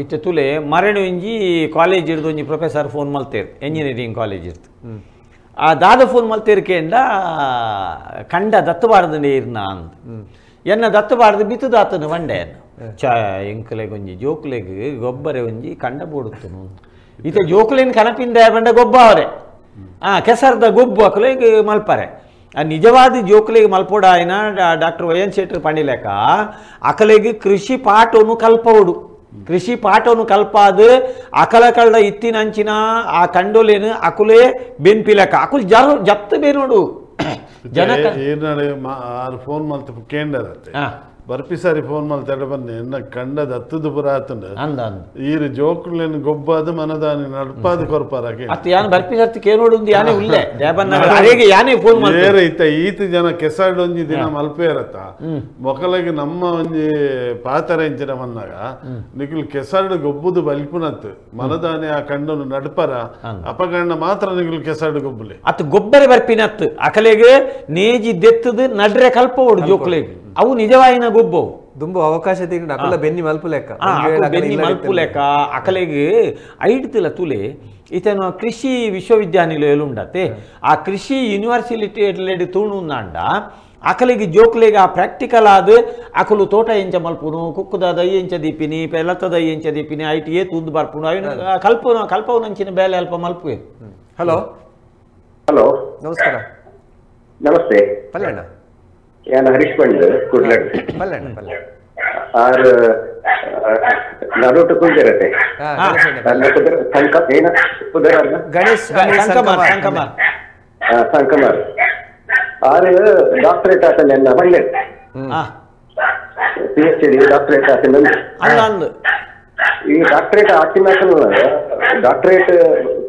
ಇತ್ತೆ ತುಲೆ ಮರಣು ಇಂಜಿ ಕಾಲೇಜ್ ಇರ್ದು ಒಂಜಿ professor phone ಮಲ್ತೇರು, engineering college ಇರ್ದು. ಆ ದಾದ ಫೋನ್ ಮಲ್ತೇರ್ಕೇಂಡ ಕಂಡ ದತ್ತಬಾರ್ದು ನೀರ್ನ ಅಂದ್ ಎನ್ನ ದತ್ತಬಾರ್ದು ಬಿತ್ತುದಾತನು వంಡೆ ಚ ಎಂಕಲೆಗ್ ಒಂಜಿ ಜೋಕುಲೆಗ್ ಗೊಬ್ಬರ ಒಂಜಿ ಕಂಡ ಬೋಡುತ್ತನು ಇತ್ತೆ ಜೋಕುಲೇನು ಕನಪಿಂದ ಬಂಡ ಗೊಬ್ಬ ಅವರೆ ಆ ಕೆಸರ್ದ ಗೊಬ್ಬು ಅಕುಲೆಗ್ ಮಲ್ಪರೆ. ಆ ನಿಜವಾದ ಜೋಕುಲೆಗ್ ಮಲ್ಪೋಡಾಯಿನ doctor Y N ಶೆಟ್ಟರ್ ಪಂಡಿಲೆಕ ಅಕಲೆಗ್ ಕೃಷಿ ಪಾಠವನ್ನು ಕಲ್ಪವಡು, ಕೃಷಿ ಪಾಠವನ್ನು ಕಲ್ಪಾದ ಅಕಲ ಕಳ್ಳ ಇತ್ತಿನಂಚಿನ ಆ ಕಂಡೋಲೇನು ಅಕುಲೇ ಬೆನ್ಪಿಲಕ ಅಕುಲ್ ಜರು ಜತ್ತು ಬೇನೋಡು ಜನ ಫೋನ್ ಮಲ್ತ ಕೇಂದ್ರ ಬರ್ಪಿ ಸಾರಿ ಫೋನ್ ಮಲ್ತ ಬನ್ನಿ ಎನ್ನ ಕಂಡ ದತ್ತದ ಪುರ ಆತಂಡ ಈರು ಜೋಕುಲೇನು ಗೊಬ್ಬಾದ ಮನದಾನಿ ನಡ್ಪಾದ ಕೊರ್ಪಾರ ಅತ್ತ ಯಾನ್ ಬರ್ಪಿ ಸರ್ತಿ ಕೇನೋಡು ಯಾನೇ ಉಲ್ಲೆ ದೇಬನ್ನ ಅರೆಗೆ ಯಾನೇ ಫೋನ್ ಮಲ್ತ ಏರ ಇತ್ತ ಈತ ಜನ ಕೆಸಾಡ್ ಒಂಜಿ ದಿನ ಮಲ್ಪೇರತ್ತ ಮೊಕಲಗೆ ನಮ್ಮ ಒಂಜಿ ಪಾತರ ಇಂಚಿನ ಬಂದಾಗ ನಿಖಿಲ್ ಕೆಸಾಡ್ ಗೊಬ್ಬುದು ಬಲ್ಪುನತ್ ಮನದಾನಿ ಆ ಕಂಡನು ನಡ್ಪರ ಅಪಗಣ್ಣ ಮಾತ್ರ ನಿಖಿಲ್ ಕೆಸಾಡ್ ಗೊಬ್ಬುಲೆ ಅತ್ ಗೊಬ್ಬರ ಬರ್ಪಿನತ್ ಅಕಲೆಗೆ ನೇಜಿ ದೆತ್ತದು ನಡ್ರೆ ಕಲ್ಪವಡು ಜೋಕುಲೆಗೆ ಅವು ನಿಜವಾಯಿನ ಗೊಬ್ಬವು ದುಂಬು ಅವಕಾಶ ತಿಂದು ಅಕಲ ಬೆನ್ನಿ ಮಲ್ಪುಲೆಕ್ಕ ಬೆನ್ನಿ ಮಲ್ಪುಲೆಕ್ಕ ಅಕಲೆಗೆ ಐಡ್ತಿಲ್ಲ ತುಲೆ ಇತನ ಕೃಷಿ ವಿಶ್ವವಿದ್ಯಾನಿಲಯ ಉಂಡತೆ ಆ ಕೃಷಿ ಯೂನಿವರ್ಸಿಟಿ ತೂಣುಂದಾಂಡ ಅಕಲಿಗೆ ಜೋಕ್ಲೆಗೆ ಆ ಪ್ರಾಕ್ಟಿಕಲ್ ಆದ ಅಕಲು ತೋಟ ಎಂಚ ಮಲ್ಪುನು ಕುಕ್ಕುದ ದೈ ಎಂಚ ದೀಪಿನಿ ಪೆಲತ್ತದ ಎಂಚ ದೀಪಿನಿ ಐಟ್ ಏ ತೂಂದು ಬರ್ಪುನು ಅವಿನ ಕಲ್ಪನ ಕಲ್ಪವನಂಚಿನ ಬೇಲೆ ಅಲ್ಪ ಮಲ್ಪುವೆ. ಹಲೋ ಹಲೋ ನಮಸ್ಕಾರ. ನಮಸ್ತೆ ಪಲ್ಲೆಣ್ಣ. ನಾನು ಹರೀಶ್ ಪಂಡ್ ಕುಡ್ಲಡ್. ಪಲ್ಲೆಣ್ಣ ಪಲ್ಲೆ ಆರ್ ನಡುಟು ಕುಂದಿರತ್ತೆ ಏನ ಗಣೇಶ್ ಸಂಕಮಾರ್ ಆರ್ ಡಾಕ್ಟರೇಟ್ ಆತಲ್ಲ ಎನ್ನ ಪಂಡೆ PhD doctorate ಆತಲ್ಲ. ಈ ಡಾಕ್ಟರೇಟ್ ಆತಿನ ಡಾಕ್ಟರೇಟ್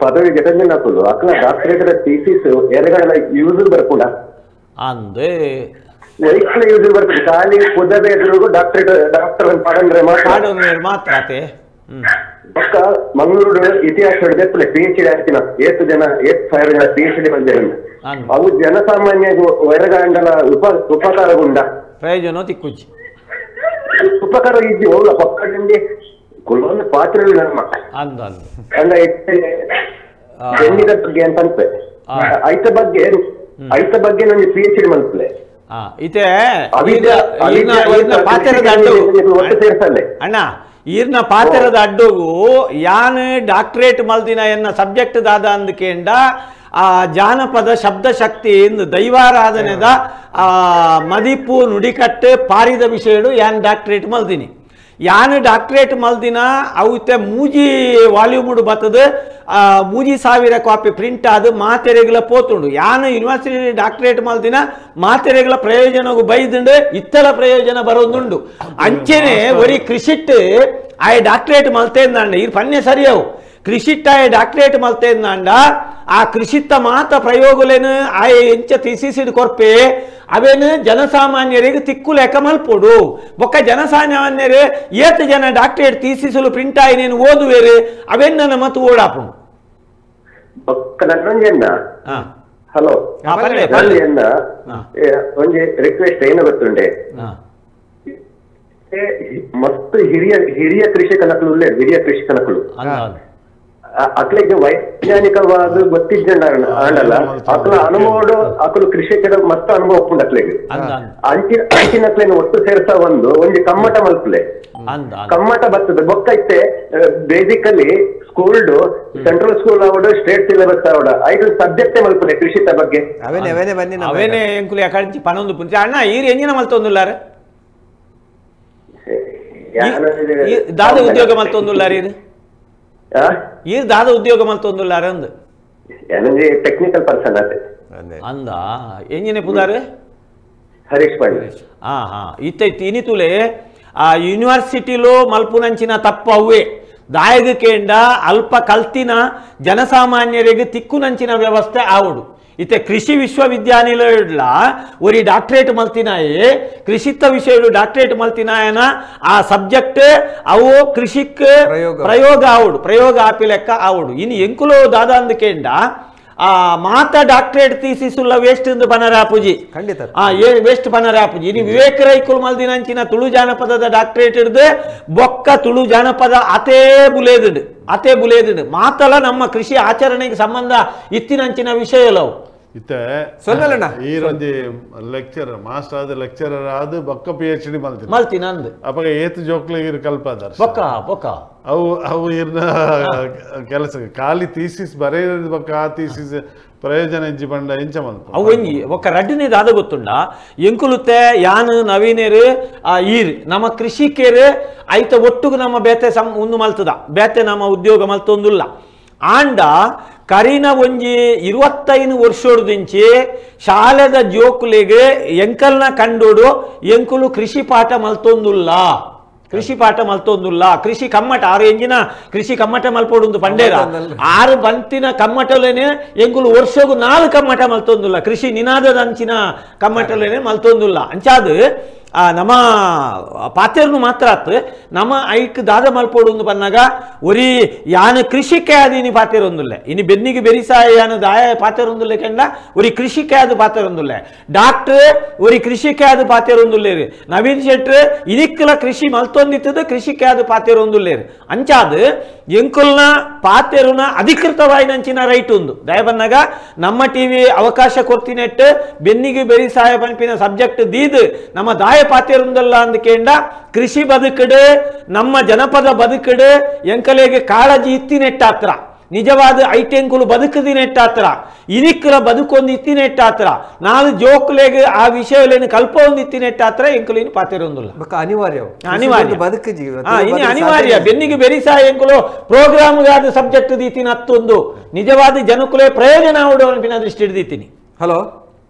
ಪದವಿ ಜೊತೆ ಹಾಕುದು ಅಕ್ಲ ಡಾಕ್ಟರೇಟ್ ಥೀಸಿಸ್ ಎರಗಡ ಯೂಸ್ ಬರ್ಪುಂಡ ಅಂದೆ ವೈಕ್ಲ ಯೂಸ್ ಬರ್ತದೆ ಖಾಲಿ ಪುದವೆ ಎದುರಿಗೂ ಡಾಕ್ಟರೇಟ್ ಡಾಕ್ಟರ್ ಪಾಡಂದ್ರೆ ಮಾತ್ರ ಆತೆ. ಪಕ್ಕ ಮಂಗಳೂರು ಇತಿಹಾಸ ಹಿಡಿದಪ್ಪಲೆ PhD ಆಗ್ತಿನ ಏತು ಜನ 8,000 ಜನ PhD ಬಂದಿರ ಅವು ಜನಸಾಮಾನ್ಯ ಹೊರಗಾಂಡಲ ಉಪಕಾರಗುಂಡ ಪ್ರಯೋಜನ ತಿಕ್ಕುಜಿ ಉಪಕಾರ ಇಜ್ಜಿ ಹೋಗಲ್ಲ ಪಕ್ಕದಿಂದ ಕುಲೊಂದು ಪಾತ್ರ ನಮ್ಮ ಅಂದ ಬೆನ್ನಿದ ಬಗ್ಗೆ ಅಂತ ಅನ್ಪೆ ಐತ ಬಗ್ಗೆ ಐತ ಬಗ್ಗೆ ನನಗೆ PhD ಮಲ್ಪಲೆ ಇತೆ ಪಾತ್ರದ ಅಡ್ಡು ಅಣ್ಣ ಈರ್ನ ಪಾತ್ರದ ಅಡ್ಡುಗು ಯಾನ್ ಡಾಕ್ಟರೇಟ್ ಮಲ್ದಿನ ಎನ್ನ ಸಬ್ಜೆಕ್ಟ್ ದಾದ ಅಂದಕೇಂಡ ಆ ಜಾನಪದ ಶಬ್ದಶಕ್ತಿ ಎಂದು ದೈವಾರಾಧನೆದ ಆ ಮದಿಪು ನುಡಿಕಟ್ಟು ಪಾರಿದ ವಿಷಯಡು ಯಾನ್ ಡಾಕ್ಟರೇಟ್ ಮಲ್ದಿನಿ. ಯಾನ್ ಡಾಕ್ಟರೇಟ್ ಮಲ್ದಿನ ಅವು ಮೂಜಿ ವಾಲ್ಯೂಮುಡು ಬತ್ತದು 3,000 ಕಾಪಿ ಪ್ರಿಂಟ್ ಆದ ಮಾತೆರೆಗಳ ಪೋತುಂಡು. ಯಾನ್ ಯೂನಿವರ್ಸಿಟಿ ಡಾಕ್ಟರೇಟ್ ಮಲ್ದಿನ ಮಾತೆರೆಗಳ ಪ್ರಯೋಜನಗೂ ಬೈದುಂಡು ಇತ್ತಲ ಪ್ರಯೋಜನ ಬರೋದುಂಡು. ಅಂಚೆನೆ ಒರಿ ಕೃಷಿಟ್ ಆಯ ಡಾಕ್ಟರೇಟ್ ಮಲ್ತೇಂದಾಂಡ ಈ ಪನ್ನೆ ಸರಿಯವು ಕೃಷಿಟ್ಟಾಯ ಡಾಕ್ಟರೇಟ್ ಮಲ್ತೇಂದಾಂಡ ಆ ಕೃಷಿತ್ತ ಮಾತ ಪ್ರಯೋಗಲೇನು ಆಯ ಎಂಚ ಥೀಸಿಸ್ ಕೊರ್ಪೆ ಅವೇನು ಜನಸಾಮಾನ್ಯರಿಗೆ ತಿಕ್ಕು ಲೆಕ್ಕ ಮಲ್ಪೋಡು. ಬೊಕ್ಕ ಜನಸಾಮಾನ್ಯರು ಏತ ಜನ ಡಾಕ್ಟರೇಟ್ ಥೀಸಿಸಲು ಪ್ರಿಂಟ್ ಆಯಿ ನೀನು ಓದುವೇರು ಅವೇನು ನನ್ನ ಮತ್ತು ಓಡಾಪುಂಡು. ಹಲೋ ಒಂಜಿ ರಿಕ್ವೆಸ್ಟ್ ಏನು ಗೊತ್ತುಂಡೆ ಮಸ್ತ್ ಹಿರಿಯ ಹಿರಿಯ ಕೃಷಿಕನಕಲು ಹಿರಿಯ ಕೃಷಿಕನಕಲು ಅಕ್ಲಿಗೆ ವೈಜ್ಞಾನಿಕವಾದ ಗೊತ್ತಿದ್ದ ಆಂಡಲ್ಲ ಅಕ್ಲ ಅನುಭವ ಅಕ್ಲು ಕೃಷಿಕರ ಮಸ್ತ್ ಅನುಭವ ಉಪ್ಪುಂಡು ಅಕ್ಲಿಗೆ ಅಂಚಿನ ಅಂಚಿನಕ್ಲೇನು ಒಟ್ಟು ಸೇರ್ಸ ಒಂದು ಒಂಜಿ ಕಮ್ಮಟ ಮಲ್ಪಲೆ ಕಮ್ಮಟ ಬರ್ತದೆ ಬೊಕ್ಕ ಇತ್ತೆ ಬೇಸಿಕಲಿ ಸ್ಕೂಲ್ಡು ಸೆಂಟ್ರಲ್ ಸ್ಕೂಲ್ ಆವಡು ಸ್ಟೇಟ್ ಸಿಲೆಬಸ್ ಆವಡು ಐದು ಸಬ್ಜೆಕ್ಟ್ ಮಲ್ಪಲೆ ಕೃಷಿತ ಬಗ್ಗೆ ಅವೇನೆ ಅವೇನೆ ಬನ್ನಿ ಅವೇನೆ ಎಂಕುಲಿ ಅಕಂಚಿ ಪನೊಂದು ಪುಂಚ ಅಣ್ಣ ಈರ್ ಎಂಜಿನ ಮಲ್ತೊಂದುಲ್ಲಾರ ದಾದ ಉದ್ಯೋಗ ಮಲ್ತೊಂದುಲ್ಲಾರ ಈರ್ ಈರ್ ದಾದ ಉದ್ಯೋಗ ಮಲ್ತೊಂದುಲ್ಲಾರ ಅಂದ್ ಟೆಕ್ನಿಕಲ್ ಪರ್ಸನ್ ಅದೇ ಅಂದ ಎಂಜಿನ ಪುದಾರು ಹರೀಶ್ ಪಾಂಡೆ. ಹಾ ಹಾ ಇತ್ತ ಇನಿತುಲೆ ಆ ಯೂನಿವರ್ಸಿಟಿలో ಮಲ್ಪುನಂಚಿನ ತಪ್ಪು ಅವೇ ದಾಯಗಕೇಂಡ ಅಲ್ಪ ಕಲ್ತಿನ ಜನಸಾಮಾನ್ಯರಿಗೆ ತಿಕ್ಕುನಂಚಿನ ವ್ಯವಸ್ಥೆ ಆವಡು. ಇತ್ತೆ ಕೃಷಿ ವಿಶ್ವವಿದ್ಯಾನಿಲಯಡ್ಲ ಒರಿ ಡಾಕ್ಟರೇಟ್ ಮಲ್ತಿನಾಯೆ ಕೃಷಿತ್ತ ವಿಷಯಡು ಡಾಕ್ಟರೇಟ್ ಮಲ್ತಿನಾಯನ ಆ ಸಬ್ಜೆಕ್ಟ್ ಅವು ಕೃಷಿಕ್ ಪ್ರಯೋಗ ಆವಡು ಪ್ರಯೋಗ ಆಪಿ ಲೆಕ್ಕ ಆವಡು. ಇನ್ನು ಎಂಕುಲೋ ದಾದ ಅಂದಕೇಂಡ ಆ ಮಾತ ಡಾಕ್ಟರೇಟ್ ಥೀಸಿಸ್ ಉಲ್ಲ ವೇಸ್ಟ್ ಇಂದು ಬನರಾಪುಜಿ ಖಂಡಿತ ಆ ವೇಸ್ಟ್ ಬನರಾಪುಜಿ ಇನಿ ವಿವೇಕ ರೈಕುಲ್ ಮಲ್ದಿನಂಚಿನ ತುಳು ಜಾನಪದದ ಡಾಕ್ಟರೇಟ್ ಹಿಡ್ದು ಬೊಕ್ಕ ತುಳು ಜಾನಪದ ಅತೇ ಬುಲೇದುಂಡು ಅತೇ ಬುಲೇದುಂಡು ಮಾತಲ ನಮ್ಮ ಕೃಷಿ ಆಚರಣೆಗೆ ಸಂಬಂಧ ಇತ್ತಿನಂಚಿನ ವಿಷಯಲವು ಇತ್ತೆ ಈರೊಂಜಿ ಲೆಕ್ಚರರ್ ಮಾಸ್ಟರ್ ಆದ ಲೆಕ್ಚರರ್ ಆದ ಬೊಕ್ಕ PhD ಮಲ್ತಿನ ಮಲ್ತಿನ ಅಂದ್ ಅಪಗ ಏತ್ ಜೋಕ್ಲೆಗ್ ಕಲ್ಪಾದಾರ ಬೊಕ್ಕ ಬೊಕ್ಕ ಅವು ಅವು ಇರ್ನ ಕೆಲಸ ಖಾಲಿ ಥೀಸಿಸ್ ಬರೆಯೋದು ಬೊಕ್ಕ ಆ ಥೀಸಿಸ್ ಪ್ರಯೋಜನ ಎಂಜಿ ಬಂಡ ಎಂಚ ಮಲ್ಪು ಅವು ಒಂಜಿ ಒಕ್ಕ ರಡ್ಡನೇದು ಆದ ಗೊತ್ತುಂಡ ಎಂಕುಲುತ್ತೆ ಯಾನು ನವೀನೇರು ಈರ್ ನಮ್ಮ ಕೃಷಿಕರು ಐತ ಒಟ್ಟುಗು ನಮ್ಮ ಬೇತೆ ಸಂ ಉಂದು ಮಲ್ತದ ಬೇತೆ ನಮ್ಮ ಉದ್ಯೋಗ ಮಲ್ತೊಂದುಲ್ಲ ಆಂಡ ಕರಿನ ಒಂಜಿ 25 ವರ್ಷೊಡ್ದಿಂಚಿ ಶಾಲೆದ ಜೋಕುಲೆಗೆ ಎಂಕಲ್ನ ಕಂಡೋಡು ಎಂಕುಲು ಕೃಷಿ ಪಾಠ ಮಲ್ತೊಂದುಲ್ಲ ಕೃಷಿ ಪಾಠ ಮಲ್ತೊಂದುಲ್ಲ ಕೃಷಿ ಕಮ್ಮಟ ಆರು ಎಂಜಿನ ಕೃಷಿ ಕಮ್ಮಟ ಮಲ್ಪೋಡುಂದು ಪಂಡೇರ ಆರು ಬಂತಿನ ಕಮ್ಮಟಲೇನೆ ಎಂಕುಲು ವರ್ಷಗು 4 ಕಮ್ಮಟ ಮಲ್ತೊಂದುಲ್ಲ ಕೃಷಿ ನಿನಾದದ ಅಂಚಿನ ಕಮ್ಮಟಲೇನೆ ಮಲ್ತೊಂದುಲ್ಲ ಅಂಚಾದು ಆ ನಮ್ಮ ಪಾತೆರ್ನು ಮಾತ್ರ ಆತು ನಮ್ಮ ಐಕ್ ದಾದ ಮಲ್ಪೋಡು ಬಂದಾಗ ಒರಿ ಯಾನು ಕೃಷಿಕೆ ಆದ ಇನಿ ಪಾತೆರೊಂದುಲ್ಲೆ ಇನಿ ಬೆನ್ನಿಗೆ ಬೆರಿಸಾಯ ಯಾನು ದಾಯ ಪಾತೆರೊಂದುಲ್ಲೆ ಕೆಂಡ ಒರಿ ಕೃಷಿಕೆ ಆದ ಪಾತೆರೊಂದುಲ್ಲೆ ಡಾಕ್ಟ್ರ್ ಒರಿ ಕೃಷಿಕೆ ಆದ ಪಾತೆರೊಂದುಲ್ಲೇರು ನವೀನ್ ಶೆಟ್ರ್ ಇನಿಕ್ಕಲ ಕೃಷಿ ಮಲ್ತೊಂದಿತ್ತದ ಕೃಷಿಕೆ ಆದ ಪಾತೆರೊಂದುಲ್ಲೇರು ಅಂಚಾದ ಎಂಕುಲ್ನ ಪಾತೆರುನ ಅಧಿಕೃತವಾಯಿನಂಚಿನ ರೈಟ್ ಉಂದು ದಯ ಬಂದಾಗ ನಮ್ಮ ಟಿವಿ ಅವಕಾಶ ಕೊರ್ತಿನೆಟ್ಟು ಬೆನ್ನಿಗೆ ಬೆರಿಸಾಯ ಪನ್ಪಿನ ಸಬ್ಜೆಕ್ಟ್ ದೀದ್ ನಮ್ಮ ದಾಯ ಪಾತೆರುಂದಲ್ಲ ಅಂದ್ಕೇಂಡ ಕೃಷಿ ಬದುಕಡು ನಮ್ಮ ಜನಪದ ಬದುಕಡು ಎಂಕಲೆಗೆ ಕಾಳಜಿ ಇತ್ತಿನೆಟ್ಟಾತ್ರ ನಿಜವಾದ ಐಟೆಂಕುಲು ಬದುಕದಿನೆಟ್ಟಾತ್ರ ಇನಿಕ್ಕಲ ಬದುಕೊಂದು ಇತ್ತಿನೆಟ್ಟಾತ್ರ ನಾಲ್ ಜೋಕುಲೆಗೆ ಆ ವಿಷಯಲೇನು ಕಲ್ಪ ಒಂದು ಇತ್ತಿನೆಟ್ಟಾತ್ರ ಎಂಕುಲೇನು ಪಾತೆರೊಂದುಲ್ಲ ಅನಿವಾರ್ಯ ಅನಿವಾರ್ಯ ಬದುಕು ಇನಿ ಅನಿವಾರ್ಯ ಬೆನ್ನಿಗೆ ಬೆರಿಸಾಯ ಎಂಕುಲು ಪ್ರೋಗ್ರಾಮ್ಗಾದ ಸಬ್ಜೆಕ್ಟ್ ದೀತಿನ ಹತ್ತೊಂದು ನಿಜವಾದ ಜನಕುಲೇ ಪ್ರಯೋಜನ ಆವಡು ಅನ್ಪಿನ ದೃಷ್ಟಿ ಹಿಡ್ದಿತ್ತೀನಿ. ಹಲೋ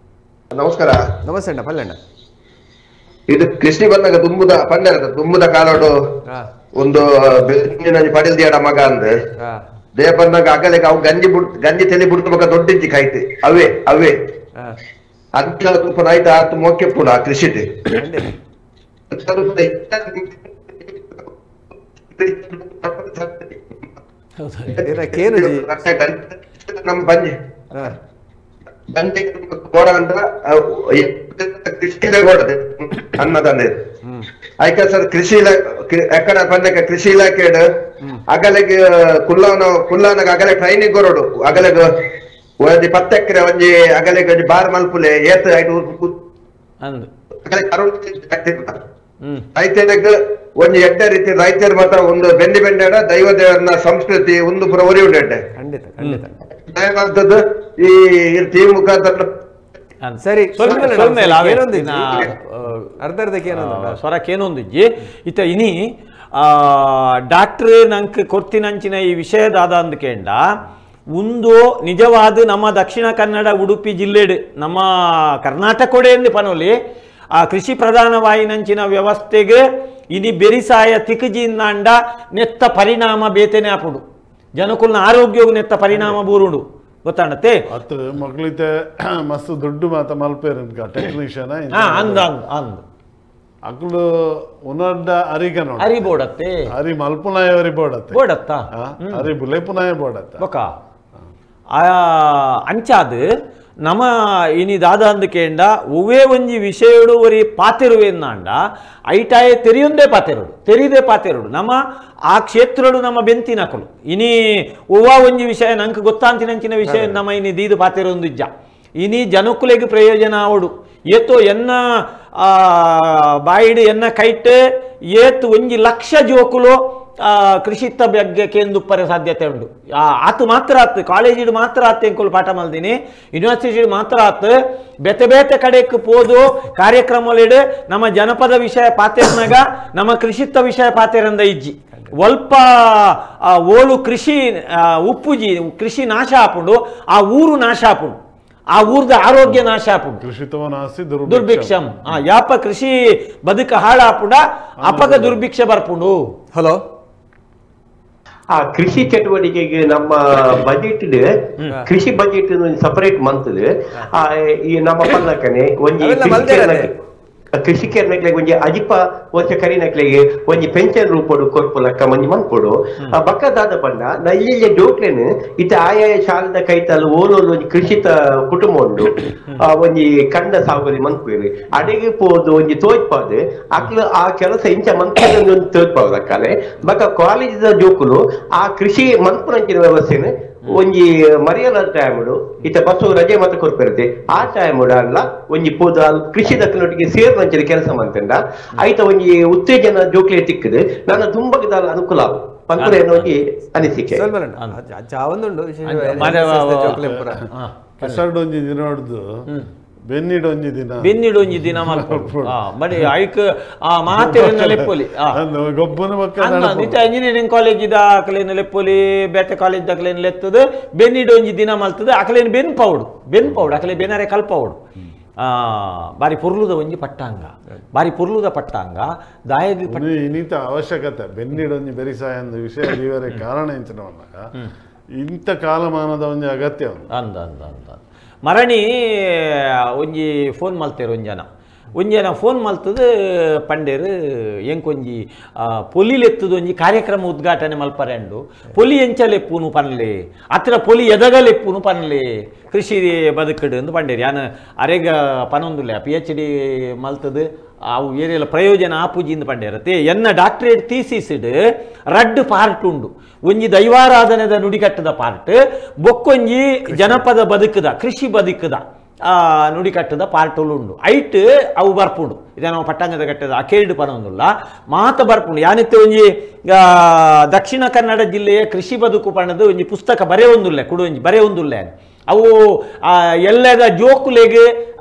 ನಮಸ್ಕಾರ. ನಮಸ್ತೆ ಅಣ್ಣ ಪಲ್ಲಣ್ಣ. ಇದು ಕೃಷಿ ಬಂದಾಗ ತುಂಬುದ ಪಂಡರ ತುಂಬುದ ಕಾಲೋಡು ಒಂದು ಪಡೆಲ್ ದಿಯಾಡ ಮಗ ಅಂದೆ ದೇಹ ಬಂದಾಗ ಅಗಲೆಗೆ ಅವು ಗಂಜಿ ಬುಡ್ ಗಂಜಿ ತಲೆ ಬುಡ್ತು ಮಗ ದೊಡ್ಡಿಜ್ಜಿ ಕಾಯ್ತು ಅವೇ ಅವೇ ಅಂತ ರೂಪ ಆಯ್ತು ಆತು ಮೋಕೆ ಪುಡ ಕೃಷಿಟಿ ನಮ್ಮ ಬಂಜಿ ಗಂಜಿ ಗೋಡ ಅಂತ ಕೃಷಿ ಗೋಡದೆ ಅನ್ನದಂದೆ ಆಯ್ಕೆ ಸರ್ ಕೃಷಿ ಇಲಾಖೆ ಎಕ್ಕಡ ಬಂದಾಗ ಕೃಷಿ ಇಲಾಖೆ ಅಗಲೆಗೆ ಕುಲ್ಲಾನ ಕುಲ್ಲಾನಾಗ ಅಗಲೆ ಟ್ರೈನಿಗೆ ಕೊರಡು ಅಗಲೆಗ್ ಒಂಜಿ 10 ಎಕರೆ ಒಂಜಿ ಅಗಲೆಗೆ ಒಂಜಿ ಬಾರ್ ಮಲ್ಪುಲೆ ಏತ್ ರೈತರಿಗೆ ಒಂಜಿ ಎಡ್ಡೆ ರೀತಿ ರೈತರು ಮಾತ್ರ ಒಂದು ಬೆಂಡಿ ಬೆಂಡೆಡ ದೈವ ದೇವರನ್ನ ಸಂಸ್ಕೃತಿ ಒಂದು ಪುರ ಒರಿ ಉಂಡೆ ಖಂಡಿತ ಖಂಡಿತ ಈ ಟೀಮ್ ಮುಖಾಂತರ ಸರಿ ಸ್ವರಕ್ಕೇನೊಂದಿಜ್ಜಿ ಇತ್ತ ಇನಿ ಡಾಕ್ಟ್ರ್ ನಂಗೆ ಕೊರ್ತಿನಂಚಿನ ಈ ವಿಷಯದಾದ ಅಂದ್ಕೇಂಡ ಒಂದು ನಿಜವಾದ ನಮ್ಮ ದಕ್ಷಿಣ ಕನ್ನಡ ಉಡುಪಿ ಜಿಲ್ಲೆಡು ನಮ್ಮ ಕರ್ನಾಟಕಡೆ ಎಂದು ಪನೋಲಿ ಆ ಕೃಷಿ ಪ್ರಧಾನವಾಯಿನಂಚಿನ ವ್ಯವಸ್ಥೆಗೆ ಇನಿ ಬೆರಿಸಾಯ ತಿಕ್ಕಜಿಂದಾಂಡ ನೆತ್ತ ಪರಿಣಾಮ ಬೇತೇನೆ ಆಪುಡು ಜನಕುಲ್ನ ಆರೋಗ್ಯವು ನೆತ್ತ ಪರಿಣಾಮ ಬೂರುಡು ಗೊತ್ತಾಣತ್ತೆ ಅತ್ ಮಗಳಿತೆ ಮಸ್ತ್ ದುಡ್ಡು ಮಾತ ಮಲ್ಪೇರು ಟೆಕ್ನಿಷಿಯನ್ ಅಂದ ಅಂದ ಅಕ್ಲು ಉನರ್ಡ ಅರಿಗ ಅರಿ ಬೋಡತ್ತೆ ಅರಿ ಮಲ್ಪುನಾಯ ಅರಿ ಬೋಡತ್ತೆ ಬೋಡತ್ತ ಅರಿ ಬುಲೆಪುನಾಯ ಬೋಡತ್ತ ಬೊಕ ಅಂಚಾದ ನಮ ಇನಿ ದಾದ ಅಂದಕೇಂಡ ಒವ್ವೇ ಒಂಜಿ ವಿಷಯಡು ಒರಿ ಪಾತೆರುವೆಂದಾಂಡ ಐಟಾಯ ತೆರೆಯೊಂದೇ ಪಾತೆರುಡು ತೆರೆಯದೇ ಪಾತೆರುಡು ನಮ್ಮ ಆ ಕ್ಷೇತ್ರಡು ನಮ್ಮ ಬೆಂತಿನಕಲು ಇನಿ ಒವ್ವ ಒಂಜಿ ವಿಷಯ ನಂಗೆ ಗೊತ್ತಾಂತಿನಂಚಿನ ವಿಷಯ ನಮ್ಮ ಇನಿ ದೀದು ಪಾತೆರೊಂದಿಜ್ಜ ಇನಿ ಜನಕುಲೆಗೆ ಪ್ರಯೋಜನ ಆವಡು ಏತೋ ಎನ್ನ ಬಾಯಿಡು ಎನ್ನ ಕೈಟ್ ಏತ್ ಒಂಜಿ ಲಕ್ಷ ಜೋಕುಲು ಕೃಷಿತ್ತ ಬಗ್ಗೆ ಕೇಂದುಪ್ಪರೆ ಸಾಧ್ಯತೆ ಉಂಟು. ಆತು ಮಾತ್ರ ಆತು ಕಾಲೇಜಿಡು ಮಾತ್ರ ಆತು ಎಂಕುಲು ಪಾಠ ಮಲ್ದಿನಿ ಯೂನಿವರ್ಸಿಟಿ ಮಾತ್ರ ಆತು ಬೇತೆ ಬೇತೆ ಕಡೆಕ್ ಪೋದು ಕಾರ್ಯಕ್ರಮಲಿಡು ನಮ್ಮ ಜನಪದ ವಿಷಯ ಪಾತೆರ್ನಾಗ ನಮ್ಮ ಕೃಷಿತ್ತ ವಿಷಯ ಪಾತೆರಂದ ಇಜ್ಜಿ ಒಲ್ಪ ಓಲು ಕೃಷಿ ಉಪ್ಪುಜಿ ಕೃಷಿ ನಾಶ ಆಪುಂಡು ಆ ಊರು ನಾಶ ಆಪುಂಡು ಆ ಊರ್ದ ಆರೋಗ್ಯ ನಾಶ ಆಪುಂಡು ಕೃಷಿತವನಾಸಿ ದುರ್ಭಿಕ್ಷಂ ಯಾಪ ಕೃಷಿ ಬದುಕ ಹಾಳಾಪುಂಡ ಅಪಗ ದುರ್ಭಿಕ್ಷ ಬರ್ಪುಂಡು. ಹಲೋ ಆ ಕೃಷಿ ಚಟುವಟಿಕೆಗೆ ನಮ್ಮ ಬಜೆಟ್ ಕೃಷಿ budget separate month ಈ ನಮ್ಮ ಪಲ್ಲಕ್ಕನೆ ಒಂಜಿ ಕೃಷಿಕರ್ನಕ್ಲೆಗ್ ಒಂಜಿ ಅಜಿಪ ವರ್ಷ ಕರಿನಕ್ಲೆಗ್ ಒಂಜಿ ಪೆನ್ಷನ್ ರೂಪಡು ಕೊರ್ಪುಲಕ್ಕ ಒಂಜಿ ಮನ್ಪೊಡು. ಬಕ್ಕ ದಾದ ಪಂಡ ನೈಲ್ಯ ಜೋಕ್ಲೆನ್ ಇತ್ತೆ ಆಯಾಯ ಶಾಲೆದ ಕೈತಲ್ ಓಲೋಲು ಒಂಜಿ ಕೃಷಿತ ಕುಟುಂಬ ಉಂಡು, ಒಂಜಿ ಕಂಡ ಸಾಗುವಳಿ ಮನ್ಪುವೆರ್ ಅಡೆಗೆ ಪೋದು ಒಂಜಿ ತೋಜ್ಪಾದು ಅಕ್ಲು ಆ ಕೆಲಸ ಇಂಚ ಮನ್ಪುನ ಒಂಜಿ ತೋಜ್ಪಾದಕ್ಕಾಲೆ. ಬಕ್ಕ ಕಾಲೇಜ್ ಜೋಕುಲು ಆ ಕೃಷಿ ಮನ್ಪುನಂಚಿನ ವ್ಯವಸ್ಥೆನ ಒಂಜಿ ಮರಿಯಲ ಟೈಮುಡು ಇತ್ತ ಬಸ್ಸು ರಜೆ ಮತ್ತೆ ಕೊರ್ಪಿರುತ್ತೆ ಆ ಟೈಮುಡು ಅಲ್ಲ ಒಂಜಿ ಪೋದ ಕೃಷಿ ದಕ್ಕನೊಟ್ಟಿಗೆ ಸೇರಿನಂಚಿನ ಕೆಲಸ ಮಂತಂಡ ಆಯ್ತ ಒಂಜಿ ಉತ್ತೇಜನ ಜೋಕ್ಲೆ ತಿಕ್ಕದು ನನ್ನ ತುಂಬಗದ ಅನುಕೂಲ ಪಂಕುರೆ ಒಂಜಿ ಅನಿಸಿಕೆ. ಕೆಸರ್ಡೊಂಜಿ ದಿನ ಹೊಡ್ದು ಬೆನ್ನಿಡೊಂಜಿ ದಿನ ಬೆನ್ನಿಡೊಂಜಿ ದಿನ ಮಲ್ಪೊಡು. ಬಡಿ ಐಕ್ ಆ ಮಾತೆರೆನ ಲೆಪ್ಪೊಲಿ ಗೊಬ್ಬನ ಬೊಕ್ಕ ಇಂಜಿನಿಯರಿಂಗ್ ಕಾಲೇಜ್ ದ ಅಕಲೆನ ಲೆಪ್ಪೊಲಿ, ಬೇತೆ ಕಾಲೇಜ್ ದಕಲೆನ ಲೆತ್ತದು ಬೆನ್ನಿಡೊಂಜಿ ದಿನ ಮಲ್ತದ ಅಕಲೆನ ಬೆನ್ ಪೌಡು ಬೆನ್ ಪೌಡು ಅಕಲೆ ಬೆನರೆ ಕಲ್ಪೌಡು. ಬಾರಿ ಪೊರ್ಲುದ ಒಂಜಿ ಪಟ್ಟಾಂಗ, ಬಾರಿ ಪೊರ್ಲುದ ಪಟ್ಟಾಂಗ ದಾಯಗ್ ಇನ್ನಿತ ಅವಶ್ಯಕತೆ ಬೆನ್ನಿಡೊಂಜಿ ಬೆರಿಸಾಯ ಅಂದು ವಿಷಯ ಇವರೇ ಕಾರಣ ಎಂಚಿನ ಇಂಥ ಕಾಲಮಾನದ ಒಂಜಿ ಅಗತ್ಯ ಅಂದ ಅಂದ ಅಂದ. ಮರಣಿ ಒಂಜಿ ಫೋನ್ ಮಲ್ತೇರು ಒಂಜನ ಒಂಜನ ಫೋನ್ ಮಲ್ತದ ಪಂಡೇರು ಎಂಕೊಂಜಿ ಪೊಲಿಲೆತ್ತದ ಒಂಜಿ ಕಾರ್ಯಕ್ರಮ ಉದ್ಘಾಟನೆ ಮಲ್ಪರೆಂಡು ಪೊಲಿ ಎಂಚಲೆಪ್ಪುನು ಪನ್ಲೆ ಅತ್ರ ಪೊಲಿ ಎದಗಲೆಪ್ಪುನು ಪನ್ಲೆ ಕೃಷಿ ಬದುಕಡು ಅಂದು ಪಂಡೇರು. ಯಾನ್ ಅರೆಗ ಪನೊಂದುಲ್ಲೆ PhD ಮಲ್ತದ ಅವು ಏರಿಯಲ್ಲ ಪ್ರಯೋಜನ ಆಪುಜಿಂದ ಪಂಡೇರತ್ತೆ. ಎನ್ನ ಡಾಕ್ಟರೇಟ್ ಥೀಸಿಸ್ಡ್ ರಡ್ಡು ಪಾರ್ಟ್ ಉಂಡು, ಒಂಜಿ ದೈವಾರಾಧನೆದ ನುಡಿಕಟ್ಟದ ಪಾರ್ಟ್, ಬೊಕ್ಕೊಂಜಿ ಜನಪದ ಬದುಕದ ಕೃಷಿ ಬದುಕದ ನುಡಿಕಟ್ಟದ ಪಾರ್ಟುಲು ಉಂಡು. ಐಟ್ ಅವು ಬರ್ಪುಂಡು ಇದೇ ನಾವು ಪಟ್ಟಾಂಗದ ಕಟ್ಟದ ಅಕೇರ್ಡ್ ಪನೊಂದುಲ್ಲ ಮಾತ ಬರ್ಪುಂಡು. ಯಾನಿತ್ತೆ ಒಂಜಿ ದಕ್ಷಿಣ ಕನ್ನಡ ಜಿಲ್ಲೆಯ ಕೃಷಿ ಬದುಕು ಪಣದ ಒಂಜಿ ಪುಸ್ತಕ ಬರೆಯೊಂದುಲ್ಲೆ ಕುಡು ಒಂಜಿ ಬರೆಯೊಂದುಲ್ಲೆ. ಅವು ಎಲ್ಲದ ಜೋಕುಲೆಗ್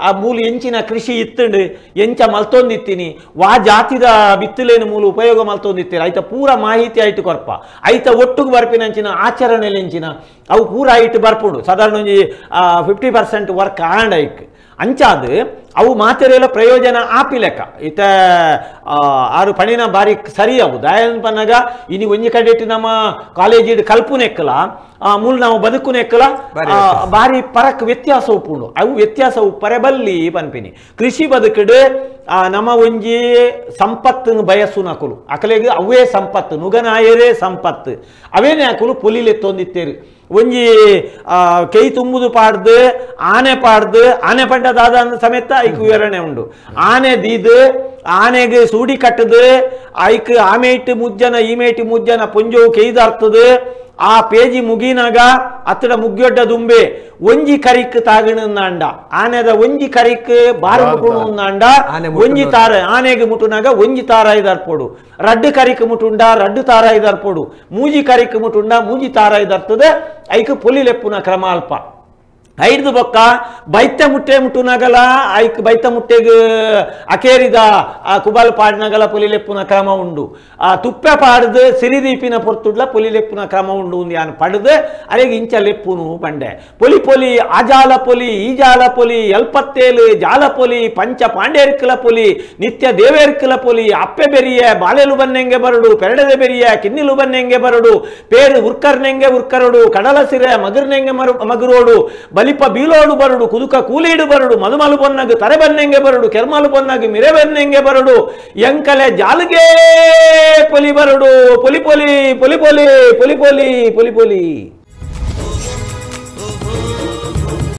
ಆ ಮೂಲ ಎಂಚಿನ ಕೃಷಿ ಇತ್ತಂಡು ಎಂಚ ಮಲ್ತೊಂದಿತ್ತೀನಿ ವಾ ಜಾತಿದ ಬಿತ್ತುಲೇನು ಮೂಲ ಉಪಯೋಗ ಮಲ್ತೊಂದಿತ್ತೀರ ಐತ ಪೂರ ಮಾಹಿತಿ ಆಯ್ತು ಕೊರ್ಪ ಐತ ಒಟ್ಟುಗು ಬರ್ಪಿನಂಚಿನ ಆಚರಣೆಲೆ ಎಂಚಿನ ಅವು ಪೂರ ಐಟ್ ಬರ್ಪುಂಡು. ಸಾಧಾರಣ ಒಂಜಿ 50% ವರ್ಕ್ ಆಂಡ್ ಐಕ್ ಅಂಚಾದ್ ಅವು ಮಾತೆರೆಲ ಪ್ರಯೋಜನ ಆಪಿ ಲೆಕ್ಕ. ಇತ ಆರು ಪಣಿನ ಬಾರಿ ಸರಿ ಅವು ದಾಯನ್ ಪನ್ನಗ ಇನಿ ಒಂಜಿ ಕಡೆಟ್ ನಮ್ಮ ಕಾಲೇಜಿಡ್ ಕಲ್ಪುನೆಕ್ಕಲ ಮೂಲ ನಾವು ಬದುಕುನೆಕ್ಕಲ ಬಾರಿ ಪರಕ್ ವ್ಯತ್ಯಾಸ ಉಪ್ಪುಂಡು. ಅವು ವ್ಯತ್ಯಾಸ ಉಪ್ಪರೆ ಬಲ್ಲಿ ಪನ್ಪಿನಿ. ಕೃಷಿ ಬದುಕಡು ನಮ್ಮ ಒಂಜಿ ಸಂಪತ್ತನ್ನು ಬಯಸುನಕುಲು ಅಕಲೆಗ್ ಅವೇ ಸಂಪತ್ತು ನುಗನಾಯರೇ ಸಂಪತ್ತು ಅವೇನೇ ಅಕುಲು ಪೊಲಿಲೆತ್ತೊಂದಿತ್ತೇರು. ಒಂಜಿ ಕೈ ತುಂಬುದು ಪಾಡ್ದು ಆನೆ ಪಾಡ್ದು ಆನೆ ಪಂಡ ದಾದ ಸಮೇತ ಐಕ್ ವಿವರಣೆ ಉಂಡು. ಆನೆ ದೀದು ಆನೆಗೆ ಸೂಡಿ ಕಟ್ಟದು ಐಕ್ ಆಮೇಟ್ ಮುಜ್ಜನ ಈಮೇಟ್ ಮುಜ್ಜನ ಪೊಂಜೋವು ಕೈದಾರ್ತದು ಆ ಪೇಜಿ ಮುಗಿನಾಗ ಅತ್ತಡ ಮುಗ್ಯೊಡ್ಡ ದುಂಬೆ ಒಂಜಿ ಕರಿಕ್ ತಾಗಣಂಡ ಆನೆದ ಒಂಜಿ ಕರಿಕ್ ಬಾರು ಮುಟುಂಡ ಒಂಜಿ ತಾರ ಆನೆಗೆ ಮುಟುನಾಗ ಒಂಜಿ ತಾರ ಇದರ್ಪೋಡು, ರಡ್ಡು ಕರಿಕ್ ಮುಟುಂಡ ರಡ್ಡು ತಾರ ಇದರ್ಪೋಡು, ಮೂಜಿ ಕರಿಕ್ ಮುಟುಂಡ ಮೂಜಿ ತಾರ ಇದರ್ತದೆ ಐಕ್ ಪೊಲಿಲೆಪ್ಪುನ ಕ್ರಮ ಅಲ್ಪ. ಐದು ಬೊಕ್ಕ ಬೈತ ಮುಟ್ಟೆ ಮುಟ್ಟುನಾಗಲ ಐಕ್ ಬೈತ ಮುಟ್ಟೆಗೆ ಅಕೇರಿದ ಆ ಕುಬಾಲ್ ಪಾಡ್ನಾಗಲ ಪೊಲಿಲೆಪ್ಪುನ ಕ್ರಮ ಉಂಡು. ಆ ತುಪ್ಪೆ ಪಾಡ್ದು ಸಿರಿದೀಪಿನ ಪೊರ್ತುಡ್ಲ ಪೊಲಿಲೆಪ್ಪುನ ಕ್ರಮ ಉಂಡು ಯಾನು ಪಡ್ದು ಅರೆಗೆ ಇಂಚ ಲೆಪ್ಪುನು ಪಂಡೆ. ಪೊಲಿ ಪೊಲಿ ಆಜಾಲ ಪೊಲಿ ಈಜಾಲ ಪೊಲಿ ಎಲ್ಪತ್ತೇಲು ಜಾಲ ಪೊಲಿ ಪಂಚ ಪಾಂಡೇರ್ಕಲ ಪೊಲಿ ನಿತ್ಯ ದೇವೇರ್ಕಲ ಪೊಲಿ ಅಪ್ಪೆ ಬೆರಿಯ ಬಾಳೆಲು ಬನ್ನೆಂಗೆ ಬರಡು ಪೆರಡದೆ ಬೆರಿಯ ಕಿನ್ನಿಲು ಬನ್ನೆಂಗೆ ಬರಡು ಪೇರು ಉರ್ಕರ್ನೆಂಗೆ ಉರ್ಕರಡು ಕಡಲ ಸಿರೆ ಮಗುರ್ನೆಂಗೆ ಮಗುರೋಡು ಬಲಿ ಬಲಿಪ ಬೀಲೋಡು ಬರಡು ಕುದುಕ ಕೂಲೀಡು ಬರಡು ಮದುಮಲು ಬೊನ್ನಗು ತರೆ ಬನ್ನೆಂಗೆ ಬರಡು ಕೆರ್ಮಲು ಬೊನ್ನಗು ಮಿರೆ ಬನ್ನೆಂಗೆ ಬರಡು ಎಂಕಲೆ ಜಾಲಿಗೆ ಪೊಲಿ ಬರಡು ಪೊಲಿ ಪೊಲಿ ಪೊಲಿ ಪೊಲಿ ಪೊಲಿ ಪೊಲಿ ಪೊಲಿ ಪೊಲಿ.